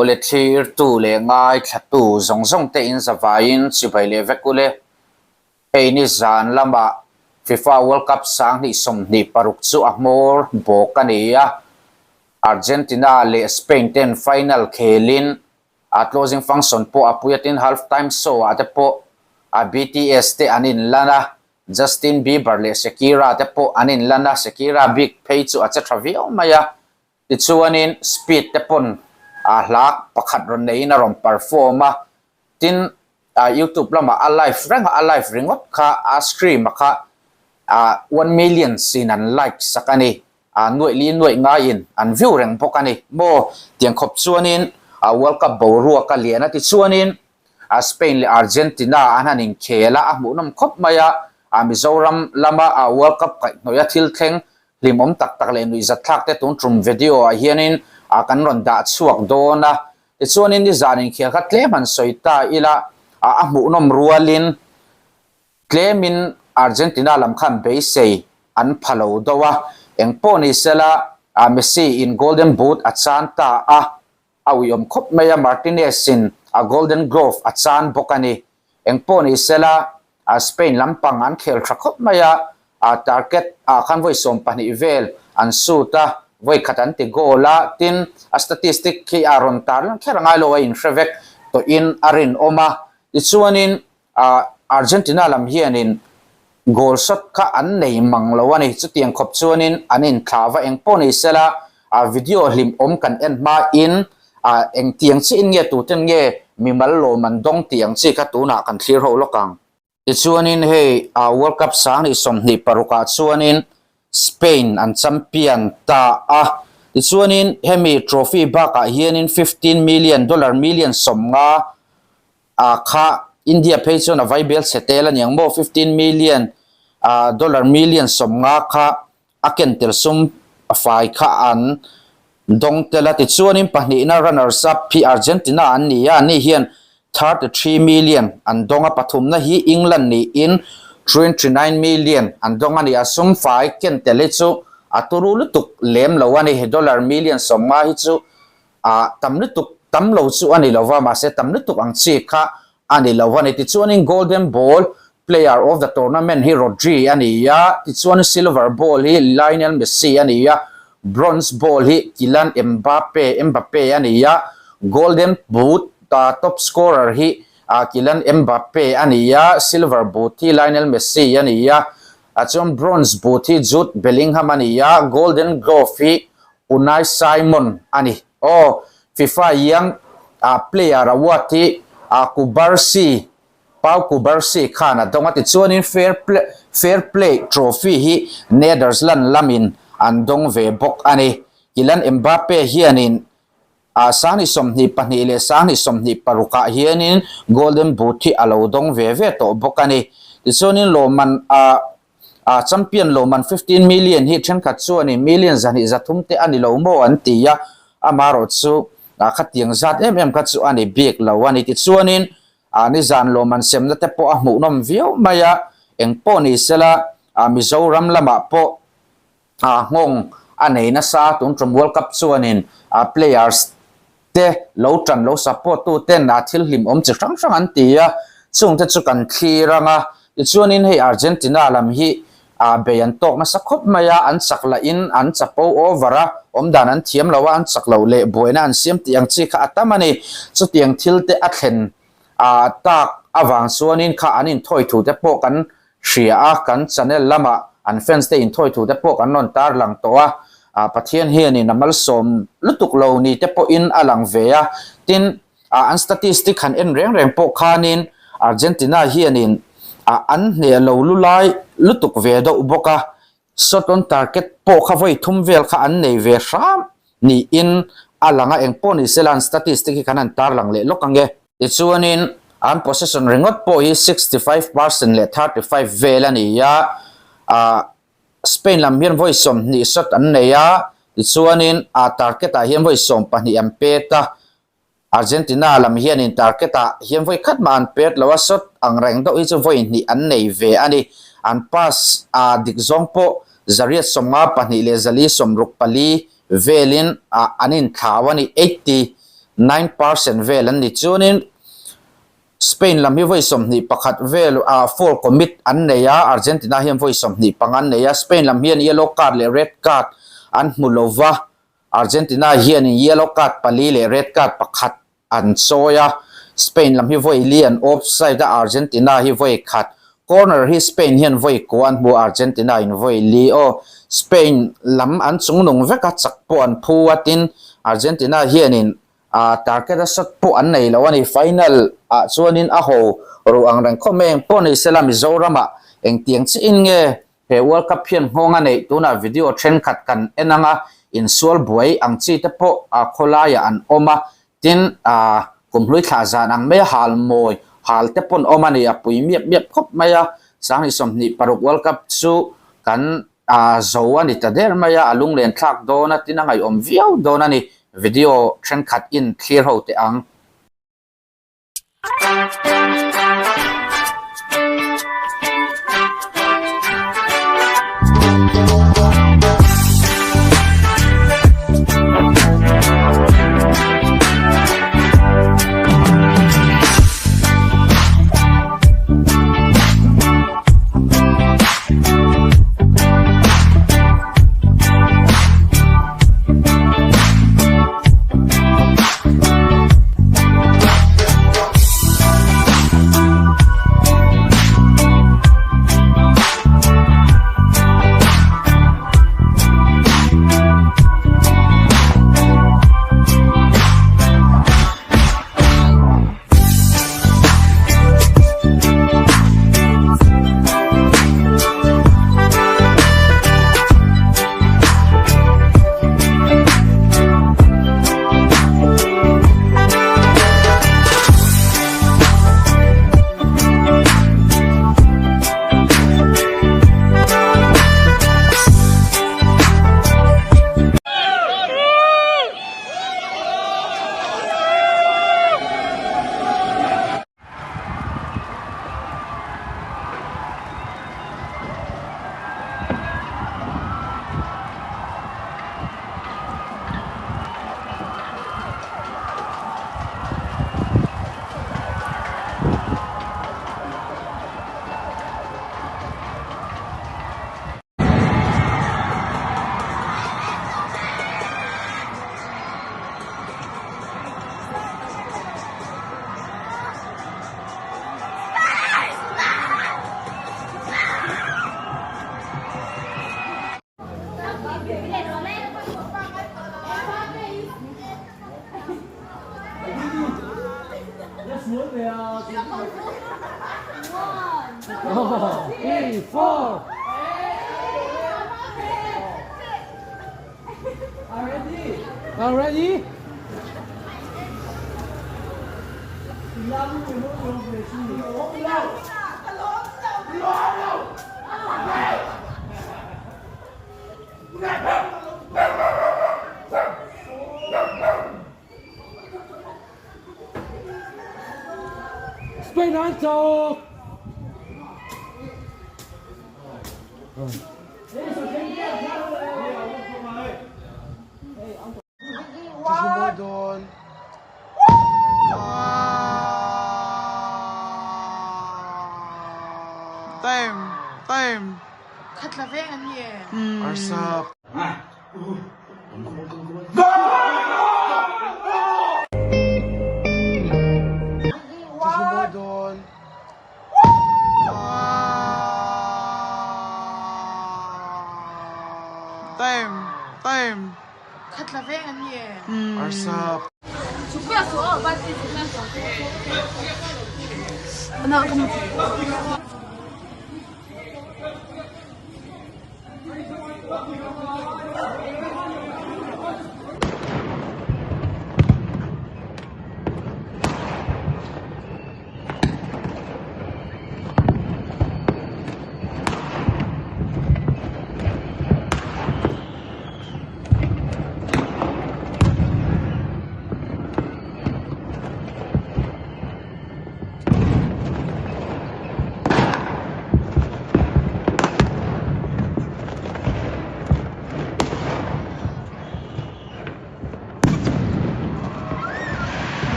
Awle thlirtu leh ngaithlatu zawng zawng te in zavaiin chibai leh vek ule. Hei ni zan lamah FIFA World Cup 2026 chu a hmawr bawk a ni a, Argentina leh Spain ten final khelin a closing function pawh a pui a, tin half time show ah te pawh a BTS te an inlan a, Justin Bieber leh Shakira te pawh an inlan a, Shakira bik phei chu a che tha viau mai a. Tichuanin speed te pawn a hla pakhat rawn neiin a rawn perform a, tin YouTube lamah a live reng a, a live ringawt kha a stream a kha 1 million sin an like sak a ni, nuaih li nuaih ngaiin an view reng bawk a ni maw? Tiang khawp chuanin World Cup boruak a lian a, tichuanin Spain leh Argentina an han inkhel a, a hmuhnawm khawp mai a, Mizoram lama World Cup kaihhnawih a thil thleng Hlimawm tak tak leh nuihzat thlak te tun tum video ah hianin ah kan rawn dah chhuak dawn a, tichuanin nizan inkhel kha tlem han sawi ta ila ah a hmuhnawm rualin tlemin Argentina lam khan beisei an pha lo deuh a, engpawh ni sela ah Messi in golden boot a chan ta a, a uiawm khawp mai a, Martinez in a golden glove a chan bawk a ni. Engpawh ni sela Spain lampang an khel tha khawp mai a, target ah khan vawi 12 vel an shoot a, vawi khat an ti goal a, tin a statistic khi a rawn tar lang kher angai lo a inhre vek tawhin a rinawm a. Tichuanin Argentina lam hianin goal shot kha an nei mang lo a ni, chutiang khawp chuanin an inthlah va engpawh ni sela video hlimawm kan en hmain Engtiang chiin nge tuten nge mimal lawm an dawng tih ang chi kha tunah kan thlir ho lawk ang. Tichuanin hei World Cup 2026 ah chuanin Spain an champion ta a. Tichuanin hemi trophy bakah hianin 15 million dollar million 50 kha India phei chuan a vaibel chhe tel a niang maw 15 million dollar million 50 kha a ken tel sum a fai kha an dawng tel a. Tichuanin pahnihna runners up hi Argentina an ni a, ani hian 33 million an dawng a, pathumna hi England niin 29 million an dawng a ni. A sum fai ken tel hi chu a turu lutuk lem lo a ni, dollar million 50 hi chu a tam lutuk tam lo chu a ni lo va, mahse tam lutuk ang chi kha a ni lo a ni. Tichuanin golden ball player of the tournament hi Rodri a ni a, tichuan silver ball hi Lionel Messi a ni a, bronze ball hi Kylian Mbappe Mbappe a ni a, golden boot top scorer hi Kylian Mbappe a ni a, silver boot hi Lionel Messi a ni a, chuan bronze boot hi Jude Bellingham a ni a, golden glove hi Unai Simon a ni. Aw, FIFA Young Player Award hi Cubarsi, Pau Cubarsi khan a dawng a, tichuanin Fair Play, Fair Play Trophy hi Nederland lamin an dawng ve bawk a ni. Kylian Mbappe hianin 2022 leh 2026 ah hianin Golden Boot hi a lo dawng ve ve tawh bawk a ni. Tichuanin lawmman A champion lo man 15 million hi thenkhat chuanin million 203 te a ni lo maw an ti a, amaherawh chu khatiang zat em em kha chu a ni bik lo a ni. Tichuanin nizan lawmman semna te pawh a hmuhnawm viau mai a, eng pawh ni sela Mizoram lamah pawh nghawng a nei nasa tun tum World Cup chuanin players te lo tan lo support tu ten a thil hlim awm chi hrang hrang an ti a, chung te chu kan thlir ang a, tichuanin hei Argentina lam hi a bei an tawk nasa khawp mai a, an chak lah in an chapo over a, awm dan an thiam lo a, an chak loh leh buaina an siam tih ang chi kha a tam a ni, chutiang thil te a thlen a tak avang chuanin kha an inthawi thu te pawh kan hria a, kan channel lamah an fans te inthawi thu te pawh kan rawn tarlang tawh a, ah Pathian hianin a malsawm lutuk lo ni te pawhin a lang ve a, tin ah an statistic han en reng reng pawh khanin Argentina hianin ah an hneh lo lu lai lutuk ve deuh bawk a, shot on target pawh kha vawi thum vel kha an nei ve hram niin a lang a, engpawh ni sela an statistic hi kan han tarlang leh lawk ange. Tichuanin an possession ringawt pawh hi 65% leh 35 vel a ni a, ah Spain lam hian vawi 20 shot an nei a, tichuanin ah target ah hian vawi 12 an pet a, Argentina lam hianin target ah hian vawi khat mah an pet lo a, shot ang reng deuh hi chu vawi hnih an nei ve a ni. An pass ah dik zawng pawh 852 leh 464 velin ah an inthlau a ni, 89. 9% vel an ni. Chuanin Spain lam hi vawi 21 vel ah foul commit an nei a, Argentina hian vawi 25 an nei a. Spain lam hian yellow card leh red card an hmu lo va, Argentina hianin yellow card pali leh red card pakhat an chawi a. Spain lam hi vawi li an offside a, Argentina hi vawi khat. Corner hi Spain hian vawi kua an hmu a, Argentina in vawi li aw. Spain lam an chungnung vek a, chak pawh an phu a, tin Argentina hianin A target a shot pawh an nei lo a ni. Final ah chuanin a ho ruh ang reng khawp mai. Eng pawh ni sela Mizoramah engtiang chiah in nge he World Cup hian nghawng a neih? Tunah video thenkhat kan en anga insual buai ang chi te pawh khawlaiah an awm a. Tin, kumhlui thlah zan ang mai a hal mawi hal te pawn awm a ni. A pui miap miap khawp mai a. 2026 World Cup chu kan A zo a ni ta der mai a, a lunglen thlak dawn a tin a ngaihawm viau dawn a ni. Video thenkhat in thlir ho teh ang. Spain an chawk! Time time Khatla veng an ni e. Arsa. Time time Khatla veng an ni e. Arsa.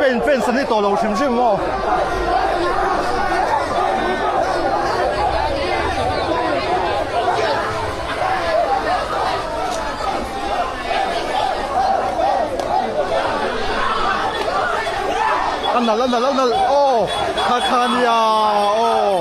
Spain fans an ni tawh lo hrim hrim aw. A nalh a nalh a nalh aw kha kha nia aw.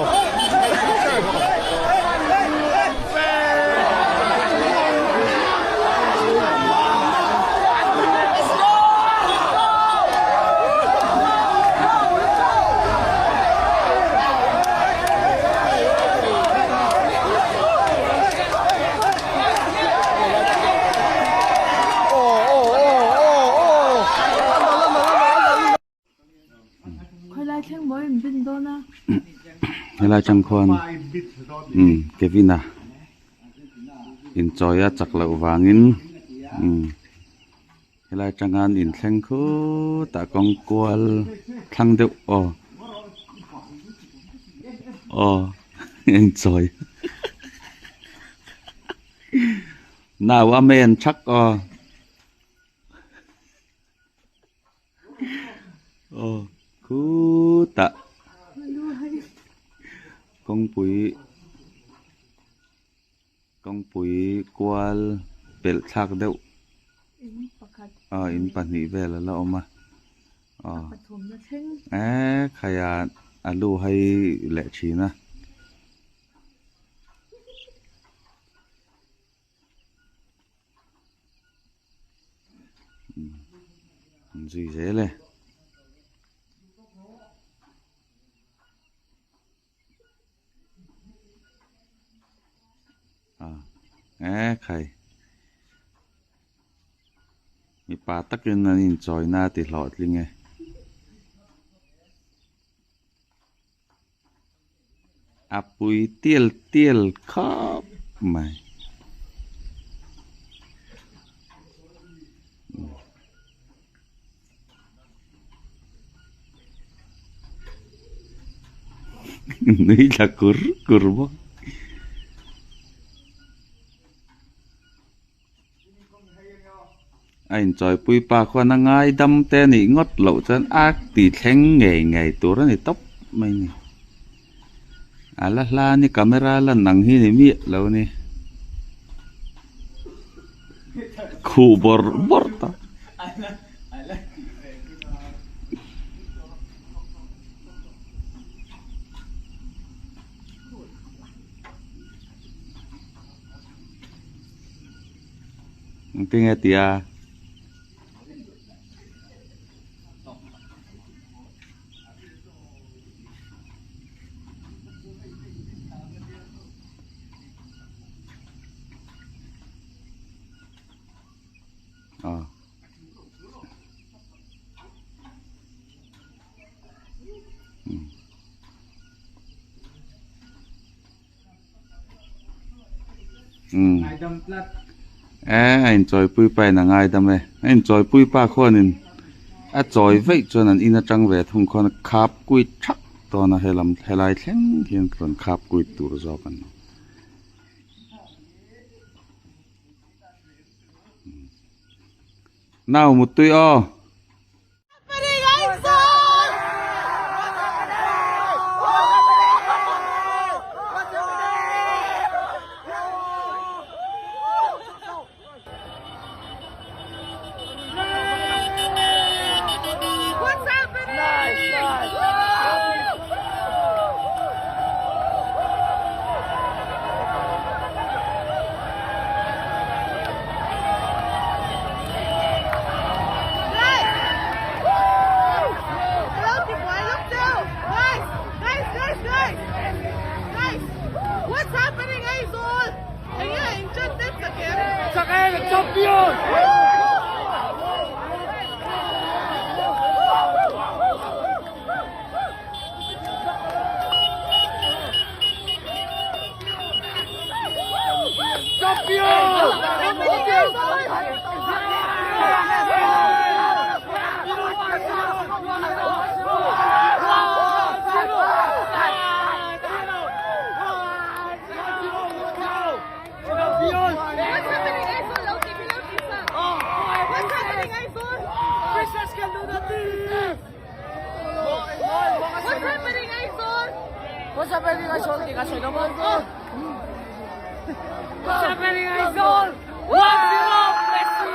Khawilai thleng mawi in bin dawn a. Helai tang khuan umm Kevin-a inchawi a chak loh vangin umm helai tanga an inthleng khutah kawng kual thlang deuh aw aw inchawi nau a men thak aw. Aw khutah kawngpui kawngpui kual pelh thlak deuh aw in pahnih vel a la awm a aw eee khaia a lu hai leh thin a. An zui zel e. A e khai mipa takin an inchawina a ti hlawhtling e. A pui tial tial khawp mai. Nui thla kur kur bawk. A inchawipui pa khuan a ngaidam te a nih ngawt loh chuan a ti thleng ngei ngei tur a ni tawp mai a ni. A la hla a ni camera lan ang hi ni miah lo a ni. Khuh bawrh bawrh ta. Engtin nge tih a? Aw. E a inchawipui pa in a ngaidam e a inchawipui pa khuanin a chawi veih chuan an in atang ve thung khuan khap kuit thak dawn a helam helai thleng hian rawn khap kuit tur zawk a ni. Nau muttui aw. What's happening Aizawl tih ka sawi lo maw? What's happening Aizawl? 1-0 Messi!